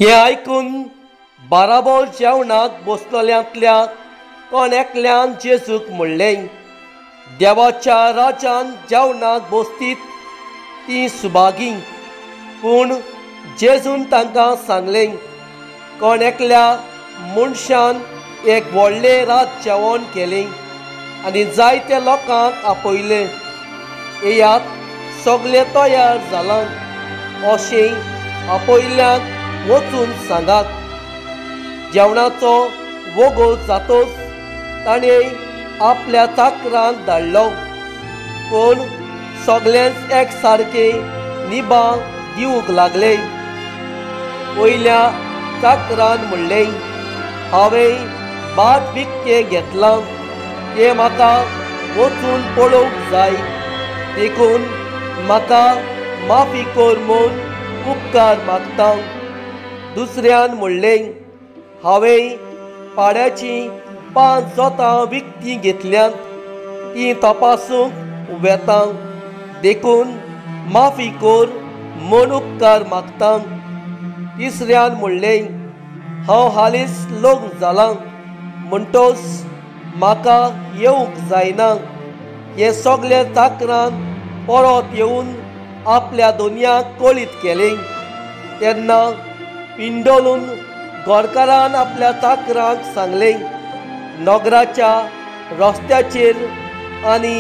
हें आयकून बाराबोर जेवणाक बसलेल्यांतल्या कोण एकल्यान जेजूक म्हणलें, देवाच्या राजान जेवणाक बसतीत ती सुभागी. पूण जेजून तांकां सांगलें, कोण एकल्या मनशान एक व्हडलें रात जेवण केलें आनी जायते लोकांक आपयलें. येयात, सगळें तयार जालां अशें आपयल्ल्यांक वचून सांगात. जेवणाचो वोगोत जातोच ताणें आपल्या चाकरांक धाडलो, पूण सगळेंच एक सारकें निबां दिवंक लागले. वयल्या चाकरान म्हणलें, हांवें भात विकतें घेतलां, तें म्हाका वचून पळोवंक जाय, देखून म्हाका माफी कर म्हूण उपकार मागता. दुसऱ्यान म्हणलें, हांवें पाड्याचीं 5 जोतां विकतीं घेतल्यांत, तीं तपासूंक वेता, देखून माफी कर म्हूण उपकार मागता. तिसऱ्यान म्हणलें, हांव हालींच लग्न जालां म्हणटोच म्हाका येवंक जायना. हें सगळें चाकरान परत येवन आपल्या दोनयांक कळीत केलें. तेन्ना पिंडोलून गोरकारान आपल्या चाकरांक सांगलें, नगराच्या रस्त्याचेर आनी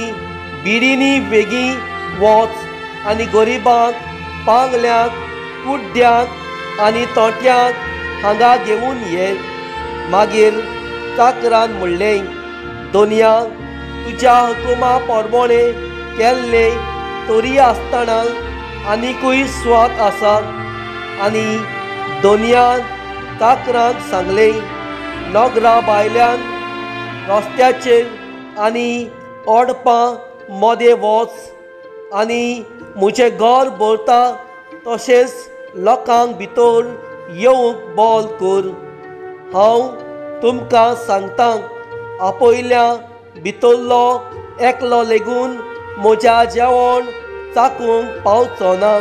बिडींनी वेगीं वच आनी गरिबांक, पांगल्यांक, कुड्ड्यांक आनी तोट्यांक हांगा घेवन ये. मागीर चाकरान म्हणलें, दोनया, तुज्या हुकुमा परमोणें केल्लें तरी आसतना आनिकूय सुवात आसा. आनी दोनयान चाकरांक सांगलें, नगरा भायल्यान रस्त्याचेर आनी ओडपां मदें वच आनी म्हजें घर भरता तशेंच लोकांक भितर येवंक बोल कर. हांव तुमकां सांगता, आपयल्या भितरलो एकलो लेगून म्हज्या जेवण चाकूंक पावचो ना.